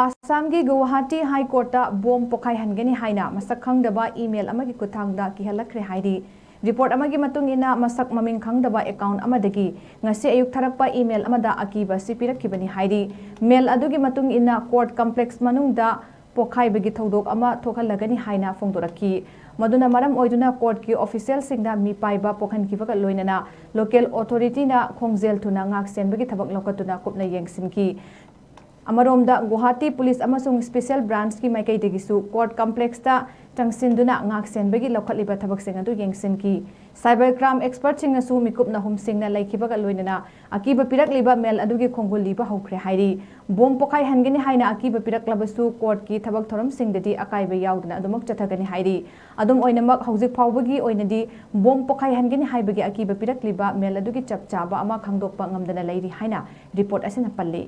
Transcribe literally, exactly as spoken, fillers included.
ꯑꯁꯥꯝꯒꯤ ꯒꯨꯋꯥꯍꯥꯇꯤ ꯍꯥꯏ ꯀꯣꯔꯠꯇ ꯕꯣꯝ ꯄꯣꯈꯥꯏꯍꯟꯒꯅꯤ ꯍꯥꯏꯅ ꯃꯁꯛ ꯈꯪꯗꯕ ꯏꯃꯦꯜ ꯑꯃꯒꯤ ꯈꯨꯠꯊꯥꯡꯗ ꯀꯤꯍꯜꯂꯛꯈ꯭ꯔꯦ ꯍꯥꯏꯔꯤ꯫ ꯔꯤꯄꯣꯔꯠ ꯑꯃꯒꯤ ꯃꯇꯨꯡ ꯏꯟꯅ, ꯃꯁꯛ ꯃꯃꯤꯡ ꯈꯪꯗꯕ ꯑꯦꯀꯥꯎꯟꯠ ꯑꯃꯗꯒꯤ ꯉꯁꯤ ꯑꯌꯨꯛ ꯊꯥꯔꯛꯄ ꯏꯃꯦꯜ ꯑꯃꯗ ꯑꯀꯤꯕ ꯑꯁꯤ ꯄꯤꯔꯛꯈꯤꯕꯅꯤ ꯍꯥꯏꯔꯤ꯫ ꯃꯦꯜ ꯑꯗꯨꯒꯤ ꯃꯇꯨꯡ ꯏꯟꯅ, ꯀꯣꯔꯠ ꯀꯝꯄ꯭ꯂꯦꯛꯁ ꯃꯅꯨꯡꯗ ꯄꯣꯈꯥꯏꯕꯒꯤ ꯊꯧꯗꯣꯛ ꯑꯃ ꯊꯣꯛꯍꯜꯂꯒꯅꯤ ꯍꯥꯏꯅ ꯐꯣꯡꯗꯣꯔꯛꯈꯤ꯫ ꯃꯗꯨꯅ ꯃꯔꯝ ꯑꯣꯏꯗꯨꯅ ꯀꯣꯔꯠꯀꯤ ꯑꯣꯐꯤꯁꯤꯌꯦꯜꯁꯤꯡꯗ ꯃꯤꯄꯥꯏꯕ ꯄꯣꯛꯍꯟꯈꯤꯕꯒ ꯂꯣꯏꯅꯅ ꯂꯣꯀꯦꯜ ꯑꯣꯊꯣꯔꯤꯇꯤꯅ ꯈꯣꯡꯖꯦꯜ ꯊꯨꯅ ꯉꯥꯛ ꯁꯦꯟꯕꯒꯤ ꯊꯕꯛ ꯂꯧꯈꯠꯇꯨꯅ ꯀꯨꯞꯅ ꯌꯦꯡꯁꯤꯟꯈꯤ꯫ ꯑꯃꯔꯣꯝꯗ, ꯒꯨꯋꯥꯍꯥꯇꯤ ꯄꯨꯂꯤꯁ ꯑꯃꯁꯨꯡ ꯁ꯭ꯄꯦꯁꯤꯌꯦꯜ ꯕ꯭ꯔꯥꯟꯆꯀꯤ ꯃꯥꯏꯀꯩꯗꯒꯤꯁꯨ ꯀꯣꯔꯠ ꯀꯝꯄ꯭ꯂꯦꯛꯁꯇ ꯆꯪꯁꯤꯟꯗꯨꯅ ꯉꯥꯛ ꯁꯦꯟꯕꯒꯤ ꯂꯧꯈꯠꯂꯤꯕ ꯊꯕꯛꯁꯤꯡ ꯑꯗꯨ ꯌꯦꯡꯁꯤꯟꯈꯤ꯫ ꯁꯥꯏꯕꯔ ꯀ꯭ꯔꯥꯏꯝ ꯑꯦꯛꯁꯄꯔꯠꯁꯤꯡꯅꯁꯨ ꯃꯤꯀꯨꯞꯅ ꯍꯨꯝꯁꯤꯡꯅ ꯂꯩꯈꯤꯕꯒ ꯂꯣꯏꯅꯅ ꯑꯀꯤꯕ ꯄꯤꯔꯛꯂꯤꯕ ꯃꯦꯜ ꯑꯗꯨꯒꯤ ꯈꯣꯡꯒꯨꯜ ꯂꯤꯕ ꯍꯧꯈ꯭ꯔꯦ ꯍꯥꯏꯔꯤ꯫ ꯕꯣꯝ ꯄꯣꯈꯥꯏꯍꯟꯒꯅꯤ ꯍꯥꯏꯅ ꯑꯀꯤꯕ ꯄꯤꯔꯛꯂꯕꯁꯨ ꯀꯣꯔꯠꯀꯤ ꯊꯕꯛ ꯊꯧꯔꯝꯁꯤꯡꯗꯗꯤ ꯑꯀꯥꯏꯕ ꯌꯥꯎꯗꯅ ꯑꯗꯨꯃꯛ ꯆꯠꯊꯒꯅꯤ ꯍꯥꯏꯔꯤ꯫ ꯑꯗꯨꯝ ꯑꯣꯏꯅꯃꯛ, ꯍꯧꯖꯤꯛ ꯐꯥꯎꯕꯒꯤ ꯑꯣꯏꯅꯗꯤ ꯕꯣꯝ ꯄꯣꯈꯥꯏꯍꯟꯒꯅꯤ ꯍꯥꯏꯕꯒꯤ ꯑꯀꯤꯕ ꯄꯤꯔꯛꯂꯤꯕ ꯃꯦꯜ ꯑꯗꯨꯒꯤ ꯆꯞ ꯆꯥꯕ ꯑꯃ ꯈꯪꯗꯣꯛꯄ ꯉꯝꯗꯅ ꯂꯩꯔꯤ ꯍꯥꯏꯅ ꯔꯤꯄꯣꯔꯠ ꯑꯁꯤꯅ ꯄꯜꯂꯤ꯫